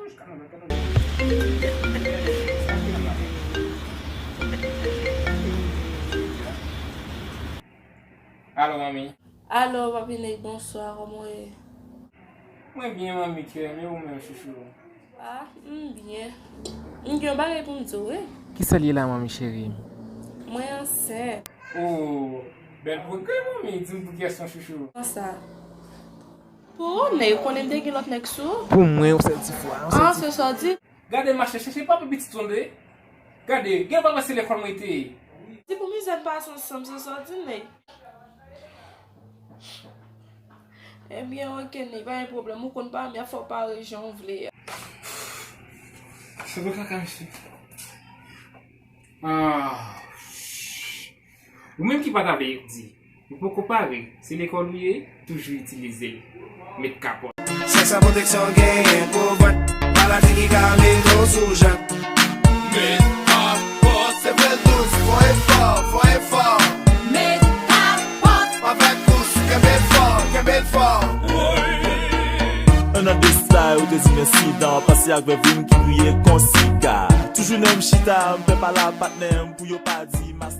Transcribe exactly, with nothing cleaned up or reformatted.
Alo, manmi. Alo, papi Nèg, bonswa, kòman w ye? Mwen byen, manmi kè m, e ou menm, chouchou? Ah, m byen. M gen yon bagay pou m di w, wi. Kisa l ye la, manmi cheri? Mwen ansent. Oh, bèl pwogrè, manmi, di m pou kiyès, mon chouchou? Konsa. Pou ou, Nèg, ou konnen m te gen lòt nèg sou ou? Pou mwen, yon sèl ti fwa, yon sèl ti fwa. Ah, se sa w di? Gade, mache chèche papa pitit ou tande. Gade, gen papa se lekòl mwen te ye. Di pou mizè n pase ansanm, se sa w di, Nèg? Ebyen, oke, Nèg, pa gen pwoblèm. Ou konn pa m, y ap fè w pare jan w vle a. Se pou kaka, mesye. Ah. Ou menm ki pa t ap di, ou poko pare, se lekòl ou ye, toujou itilize l. Met kapòt. Sèks la pwoteksyon genyen pou vant, maladi ki ka mete w sou jant. Met kapòt, se vre l dous, fò efò, fò efò. Met kapòt. Avèk dous, kenbe l fò, kenbe l fò. Woy. An an de sa, yo te di m ensidan, pase ak vèv rim ki griye kon siga. Toujou nan menm chita, m pè pale a patnè m pou yo pa di mas